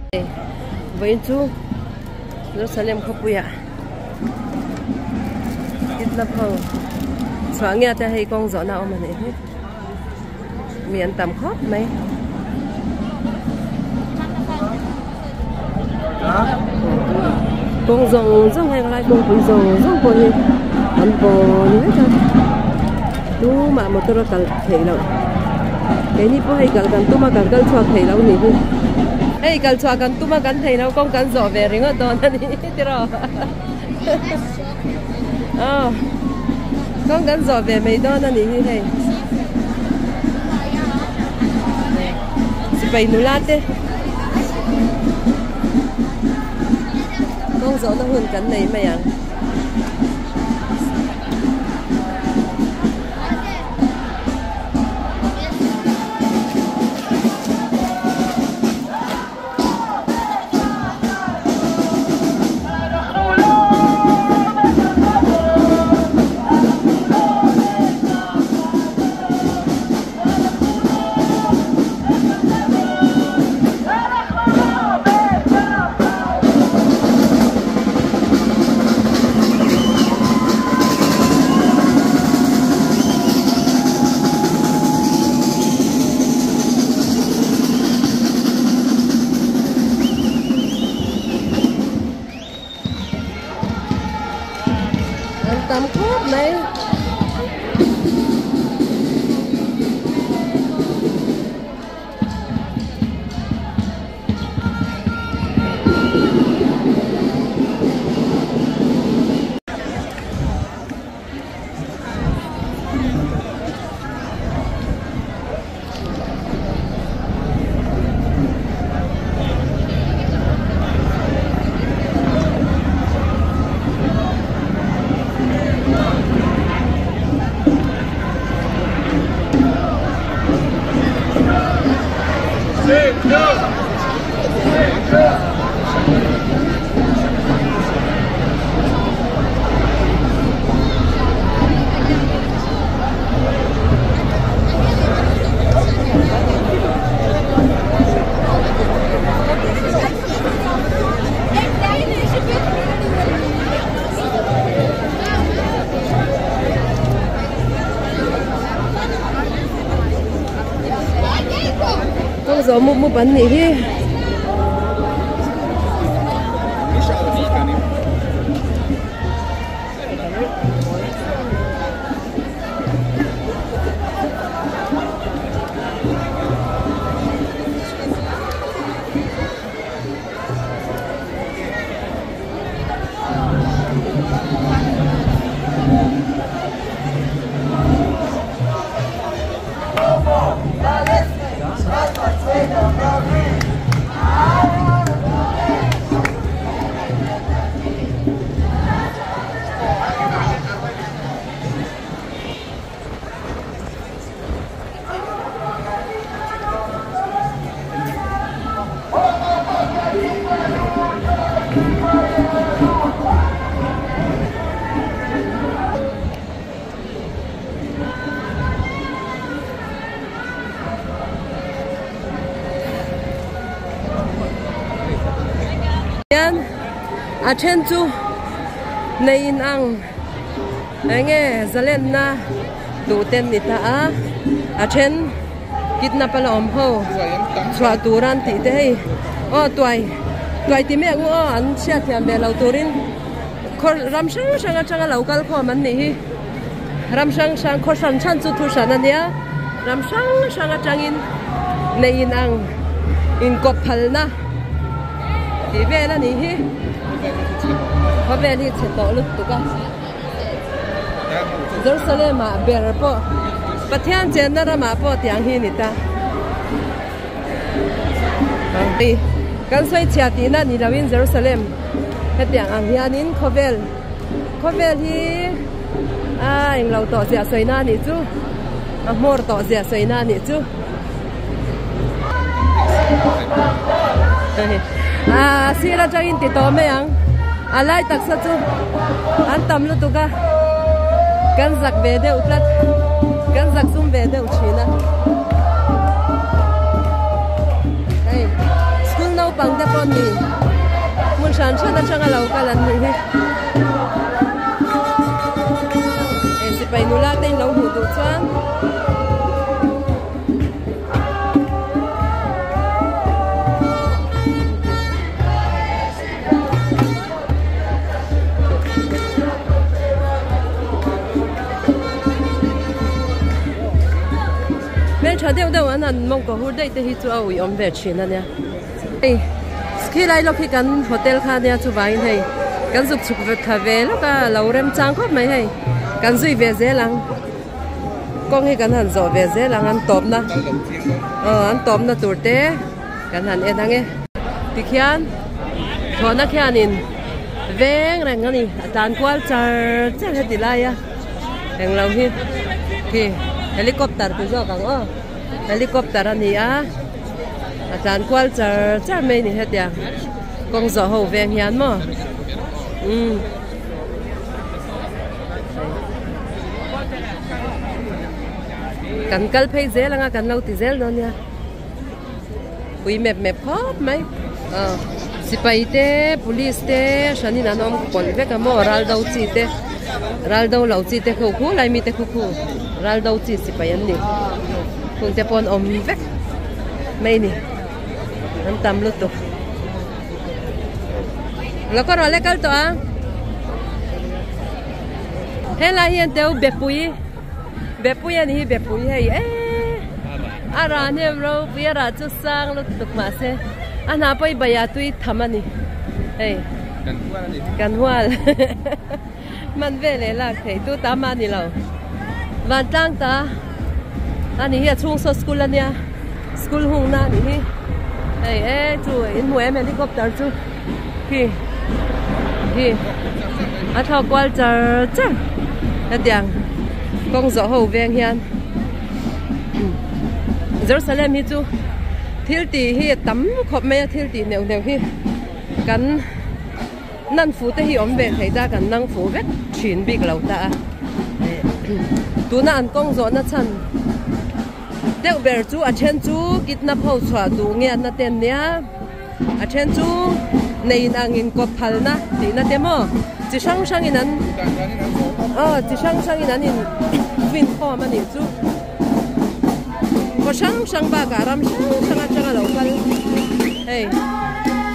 Vawiin chu Jerusalem khawpuiah kidnap ho chhuah nge te hei kawng zawhna a awm a nih hi mi an tam khawp mai. Kawng zawng zawng heng lai kawngpui zawng zawng pawh hi an bawn vek a tumah motor a kal theih loh keini pawh hei kal kan tum a kan kal chhuak theih loh nih hi hei kal chhuah kan tum a kan thei lo kawng kan zawh ve ringawt dawn a ni tiraw aw kawng kan zawh ve mai dawn a nih hi hei sipai nula te kawng zawhna hun kan nei mai ang. An tam khawp mai. Kawng zawh mup mup an nih hi. Hian a then chu nei in ang eng nge zalenna duh ten ni ta a a then kidnap a la awm ho chhuah tur an tih te hei aw tuai tuai ti mek u aw an chhiat thiam ve lo turin khaw ram hrang hrang atanga lo kal khawm an nih hi ram hrang hrang khaw hran hran chu thu hran a nia ram hrang hrang atangin nei in ang inkawp phalna tih vel a nih hi khawvel hi chhe tawh lutuk a Jerusalem ah ber pawh Pathian chenna ramah pawh tiang hi a ni ta kan sawi chhia tihna ni loin Jerusalem hetiang ang hianin khawvel khawvel hi a englo tawh zia sawina a nih chu a hmawr tawh zia sawina a nih chu a sir atangin ti tawh mai ang a lai taksa chu an tam lutuk a kan zak ve deuh tlat kan zak zum ve deuh thin a hei school naupang. Naupang te pawh ni hmun hran hran atanga lo kal an nih hi. Hei sipai nula te in lo hmuh duh chuan. Hmeltha deuh deuh an han mawngkaw hur daih te hi chu a uiawm ve thin a nia. Hei khilai lawk hi kan hotel kha ania chuvangin hei kan zuk chhuk ve thla ve lawk a lo remchang khawp mai hei kan zui ve zel ang kawng hi kan han zawh ve zel ang an tawpna aw an tawpna tur te kan han en ang e. Tikhian thlawhna khianin veng reng a ni a tlan kual char char heti lai a englo hi khi helicopter ti zawk ang aw helicopter a ni a a tlan kual char char mai a ni hetiang kawng zawh ho veng hian maw umm. Kan kal phei zel anga kan lo ti zel dawn nia. Pui mep mep khawp mai aw sipai te police te hranin an awm pawlh vek a maw ral do chi te ral do lo chi te khu khu lai mi te khu khu ral do chi sipai an ni chung te pawh an awm vek mai a ni an tam lutuk lo ka rawh le kal tawh ang helai hian teu bepui. Bepui a ni hi bepui hei eee a rah hnem ropui a rah chu sang lutuk mahse a hna pawh hi baia tui tham a ni hei kan hual hman veleh lak theih tu ta mah a ni lo vantlang ta a ni hi a chhung saw school a nia school hungna a ni hi hei e chu in hmu em helicopter chu khi khi a thlawk kual char char hetiang kawng zawh ho veng hian Jerusalem hi chu thil tih hi a tam khawp mai a thil tih neuh neuh hi kan nan fu te hi awm ve thei ta kan nang fu vek thin bik lo ta a tuna an kawng zawh na chhan deuh ber chu a then chu kidnap ho chhuah duh nge an na ten nia. A then chu nei in ang in kawp phalna tihna te maw chi hrang hrang in an aw chi hrang hrang in an in fin khawm a nih chu khaw hrang hrang bakah ram hrang hrang atang a lo kal hei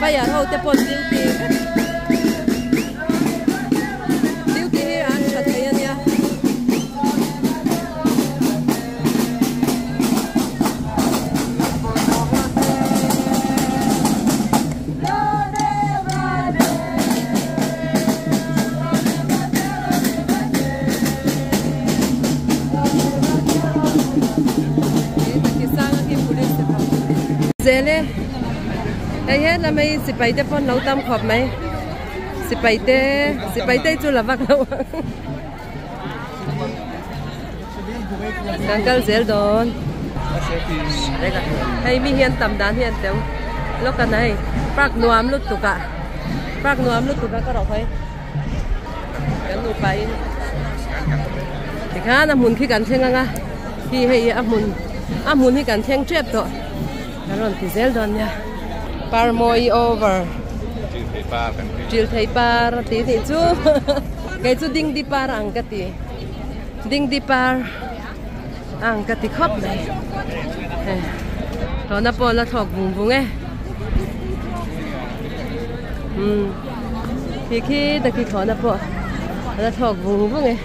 fire ho te pawh duty vek duty hi an tha thei a nia. Zel e hei helam hei sipai te pawn lo tam khawp mai sipai te sipai te chu la vak lo Kan kal zel dawn. Hei mi hian tam dan hi an teu lawk a hei park nuam lutuk ah park nuam lutuk ah ka rawh hawi kan nupa in tikhan a hmun khi kan thleng ang a khi hei a hmun a hmun hi kan thleng tep tawh kan rawn ti zel dawn nia parmawi over Ṭilthei par tih nih chu kei chu dingdi par ang ka ti dingdi par ang ka ti khawp mai hei thlawhna pawh la thlawk vung vung e umm khi khi taki thlawhna pawh la thlawk vung vung e.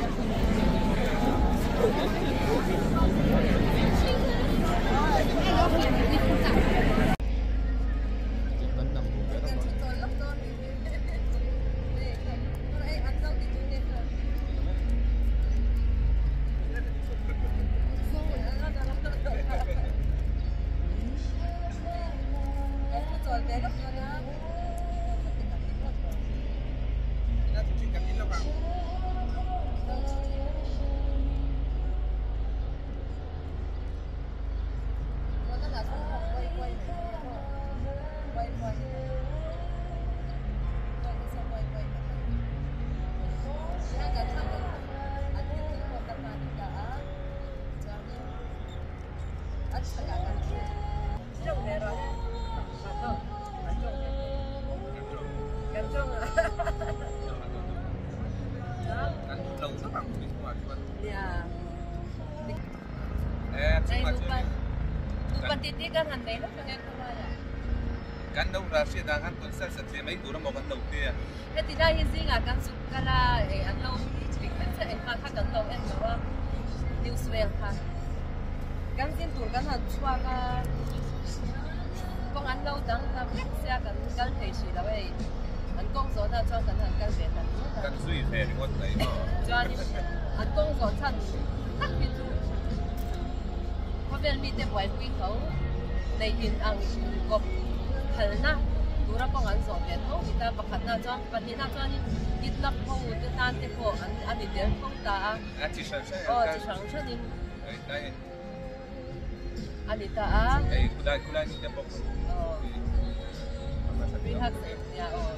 Titi kan han nei lawk ang e khawlaiah. Kan lo ral hriat dan khan concert satliah mai tur emaw kan lo ti a. Heti lai hi zingah kan zuk kal a, eh an lo bik vek chiah engmah kha kan lo en lo a, news vel kha. Kan zin tur kan han chhuak a, kawng an lo dang ta vek sia kan kal thei hrih lo hei. An kawng zawhna chuan kan han kal ve ta ringawt a. Kan zui ve ringawt mai maw. Chuanin an kawng zawh chhan tak hi chu khawvel mite buaipui tho neihin ang kawp phalna tura kawng an zawh ve tho ni ta. Pakhatna chuan pahnihna chuanin kidnap ho te tan te pawh an a ni tel tho ta a. A chi hran hran Aw chi hrang hranin a ni ta a. Hei khulai khulai ni te bawk. Aw Free hugs nia aw.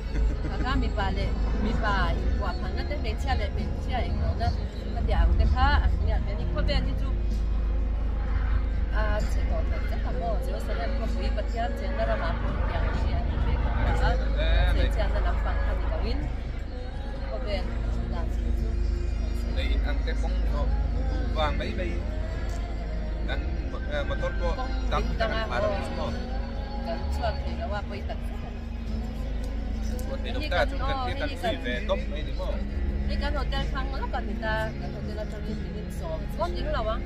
Kha mipa leh mipa inkuah phalna te hmeichhia leh hmeichhia englohna khatiang ang te kha an ngiat ve a ni. Khawvel hi chu a chhe tawh tak zet ang aw. Jerusalem khawpui Pathian chenna ramah pawh hetiang hi a ni ve khawp ta a. Hmeichhiatna lampang kha ni loin khawvel dan chhe chu kan chhe. Nei in ang te kawng zawh duh vang mai mai kan motor pawh tam tak an phar ang chu maw. Kan chhuak thei lo a pawi tak zet a ni. Chhuak thei lo ta chu kan tia kan zui ve tawp mai ni maw. Hei kan hotel thlang lawk a ni ta, kan hotel atangin minute sawm chuan ding lo ang,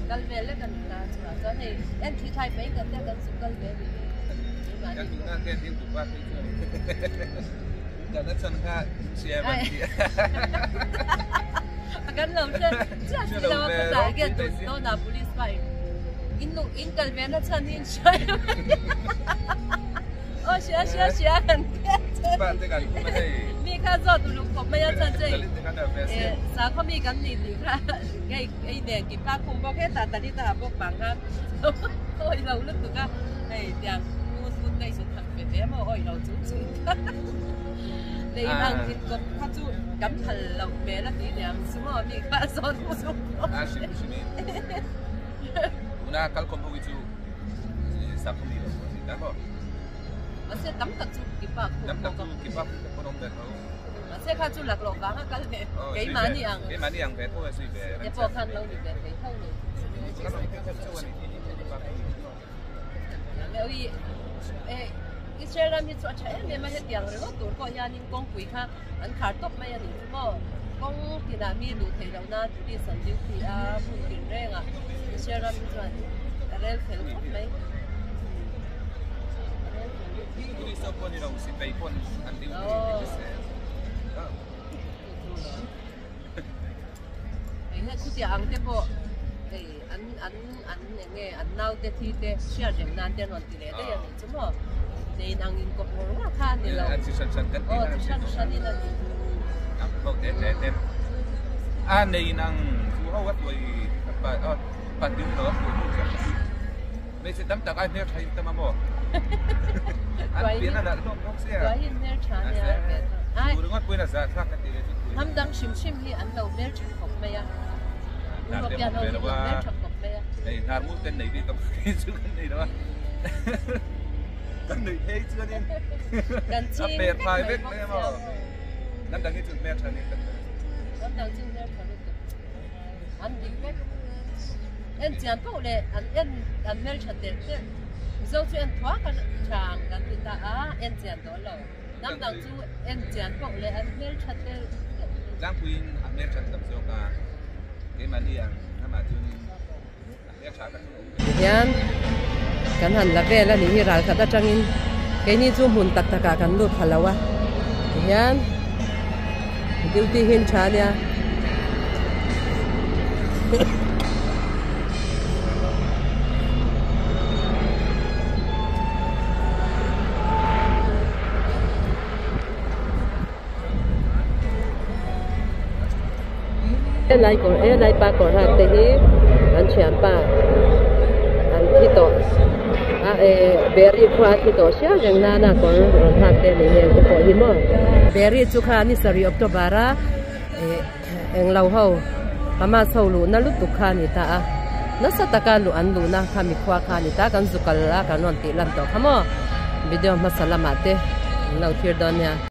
kal vel lek a ni ta chhuah chuan hei en thi thlai mai kan tia kan zuk kal ve a ni hi. Kan duhna te ding duh pa phei chuan kan a chan kha hria em an ti. Kan lo hre chiah si lo a khawtah hian tun dawnah police pa in in nu in kal ve na chhan hi in hria em aw hria hria hria kan tia chuan mi kha zawt uluk khawp mai a chuan che eh sakhaw mi kan ni tih kha hei hei nen ki pa khum bawk hetah tali ta bawk vang khan awi lo lutuk a hei tiang u tut ka i zut thak ve ve maw awi lo chung chung kha nei ang in kawt kha chu kan phal loh hmel a ti niang chu maw mi kha a zawn chung pawh a hrim hrim in tuna kalkhawm ho hi chu sakhaw mi lo pawh a ni ta maw mahse tam tak chu kipa khum tam tak chu kipa khum te pawh an awm ve tho mahse kha chu lak loh vanga kal ve keimahni ang keimahni ang ve tho a zui ve te pawh khan lo ni ve thei tho ni Israel ram hi chu a tha em em a hetiang ringawt tur pawh hianin kawngpui kha an khar tawp mai a ni chu maw kawng tinah mi luh theih loh nan police an duty a hmun tin rengah Israel ram hi chuan a rel fel khawp mai Police ho pawh ni lo sipai pawn an duty Hei khutiang ang te pawh hei an an an eng nge an naute thi te hriat reng nan te an rawn ti leh daih a nih chu maw nei in ang in kawp ngawr ngawr kha a ni lo An chi hran hran kan tih aw chi hran hran in a ni Ho te te te a nei in ang chu ho a tuai pa pa ding lo a tuai ho chu hmeichhe tam tak ai hmeltha in tam a maw an pian a lalh hlawm bawk sia tuai in hmeltha a nia ve tho ai chu ringawt pawhin a zah thlak ka ti ve chu tuai hnam dang hrim hrim hi an lo hmeltha khawp mai a European ho hi an lo hmeltha khawp mai a hei hnar mul ten nei bik ang chu kan nei lo a kan nuih phei chuanin kan a ching per vek phai mai vek bawk mai a sia maw hnam dang hi chu hmeltha ni kan hnam dang chu hmeltha lutuk An dik vek. En chian poh leh an en an hmeltha telh telh. Mizo chu en thuak a tha ang kan ti ta a, en chian dawn lo. Hnam dang chu en chian poh leh an hmeltha telh telh. Tlangpuiin a hmeltha tam zawk a, keimahni ang hnamah chuanin a hmeltha tak chu a awm ve. Tihian kan han la vel a nih hi ral khat atangin keini chu hmun tak takah kan lut pha lo a tihian duty hi an tha a nia. Helai kawr helai pa kawr hak te hi an thianpa an thi tawh a eh berry khua a thi tawh hriat reng nana kawr rawn hak te a ni heng te pawh hi maw. Berry chu kha ni sarih October a eh englo ho Hamas ho luhna lutuk kha a ni ta a nasa taka luh an luhna kha mikhua kha a ni ta kan zu kal a kan rawn tih lan tawh kha maw video hmasa lamah te an lo thlir dawn nia.